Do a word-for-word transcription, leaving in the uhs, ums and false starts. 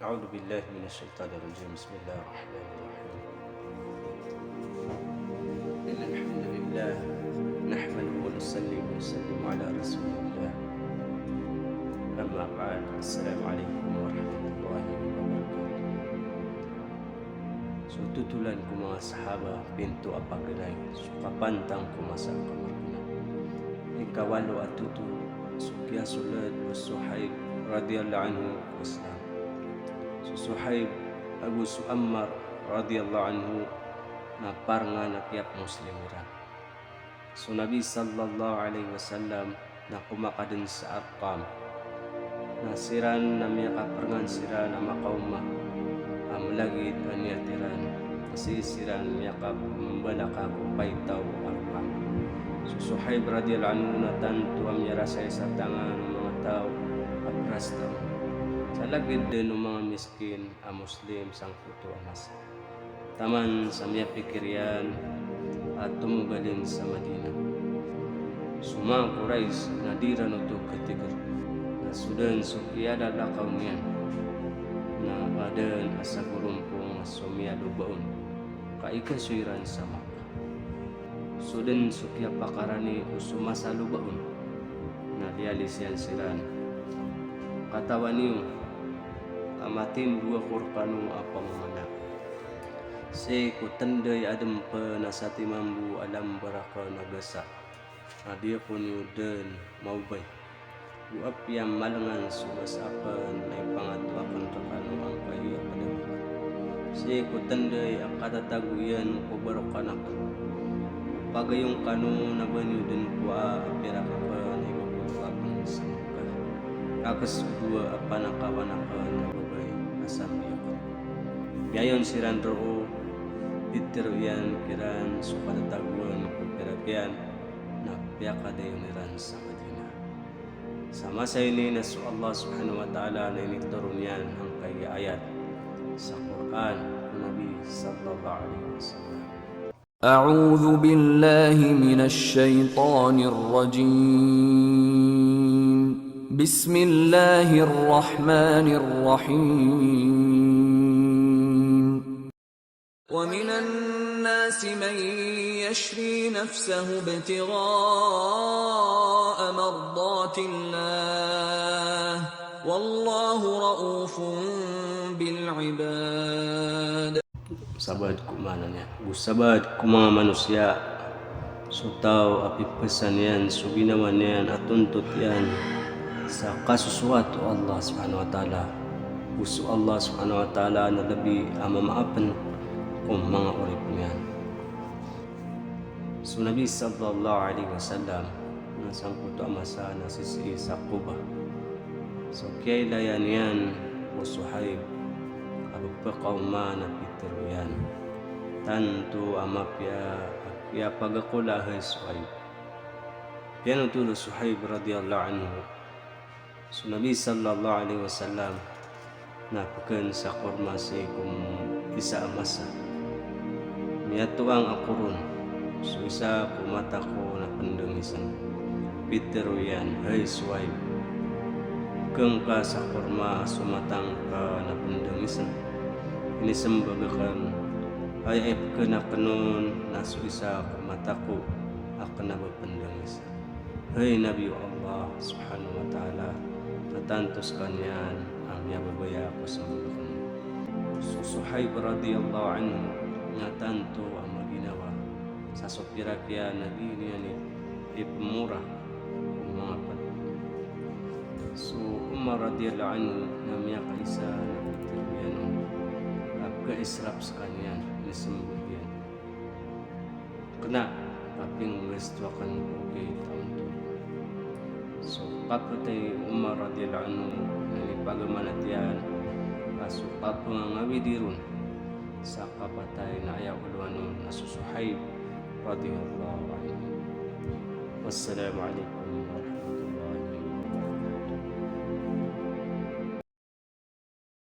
أعوذ بالله من الشيطان الرجيم. بسم الله الرحمن الرحيم. إن الحمد لله نحمده ونصلي ونسلم على رسول الله. أما بعد. السلام عليكم ورحمة الله وبركاته. So totolan ko manga sahaba, pinto a paganay, so kapantang ko masa a kamargona. Ikawalo a totol, so kiyasold o Suhaib radiyallahu anhu ko Islam. So Suhaib ago so Ammar radiyallahu anhu na parngan a kiyapmuslim iran. So Nabi sallallahu alaihi wasallam na komakan dn sa Arqam. Na siran na miyakaprngan siran a makaoma a mlagid a niyat iran. Sii siran miyakapmbalaka ko paitaw o Arqam. So Suhaib radiyallahu anhu na tanto a miyarasay sa tangan o manga taw a bras taw. Sa lagid dn o manga miskin a Muslim sangkoto a masa. Taman sa miyapikir iyan a tomogalin sa Madinah. So manga Quraysh na di ran oto katigr. Na so dn so kiyalalakaw niyan na adn a sagorompong a so miyaloba on ka ikasoy ran sa Makkah. So dn so kiyapakarani o so masa loba on na liyalis iyan siran. Katawan iyo a matindg ako rkano a pamamana. Sii ko tnday a dn pn a satiman bo a lambar akn a gasa a di ako niyo dn maobay. Go apiya malngan so gasa akn na ipangato akn rkano angkai a pd akn. Sii ko tnday a katatago iyan ko barokan akn. Pagayon kano na ba niyo dn kowaa a pirak akn a ibabago akn sa Makkah. Rakes o dowa a panakawan akn a babay a sambi akn. Miyayon siran roo, pitharo iyan kiran so katatagoan ko pirak iyan, na piyakadayon iran sa Madinah. Sa masa ini na so Allah subhanahu wa ta'ala na initoron iyan angkai a ayat sa Qur'an ko Nabi sallallahu alaihi wasallam. أعوذ بالله من الشيطان الرجيم. بسم الله الرحمن الرحيم. ومن الناس من يشري نفسه ابتغاء مرضات الله والله رءوف بالعباد. Sabaad ko maana niyan. Go sabaad ko manga manosiya, so taw a pipesan iyan so ginawa niyan a tontot iyan sa kasosoat o Allah subhanahu wa ta'ala. Go so Allah subhanahu wa ta'ala na lbi a mamaapen ko manga oripn iyan. So Nabi sallallahu alaihi wasallam na sangkoto a masa na sisii sa Quba. So kiyailaya niyan o Suhaib a pphakaoma na pitharo iyan. Tanto a mapiya a kiyapagakola hay Suhaib. Piyanothol o Suhaib radiyallahu anhu so Nabi sallallahu alaihi wasallam na pkn sa korma sii ko isa a masa. Miyatoang ako ron so isa ko mata ko na pndngisen. Pitharo iyan, hay Suhaib, pkn ka sa korma so mata ngka na pndngisen. Inismbag akn a aya ipkn akn on na so isa ko mata ko a kna ba pndngisen. Hay Nabi o Allah subhanahu wa ta'ala, na tanto skaniyan a miyababaya ko smbag akn. So Suhaib radiyallahu anhu na tanto a maginawa sa so pirak iyan a di niyan ipmora o manga pd. So Umar radiyallahu anhu na miyakaisa na pitharo iyan on a pkhaisraf skaniyan, inismbag iyan. Kna, kapinggasto akn ko kitaon to. So kapatay o Umar radiyallahu anhu na inipagamanat iyan a so kapngangawidi ron sa kapatay na aya olowan on na so Suhaib radiyallahu anhu. Wassalamu alaikum warahmatullahi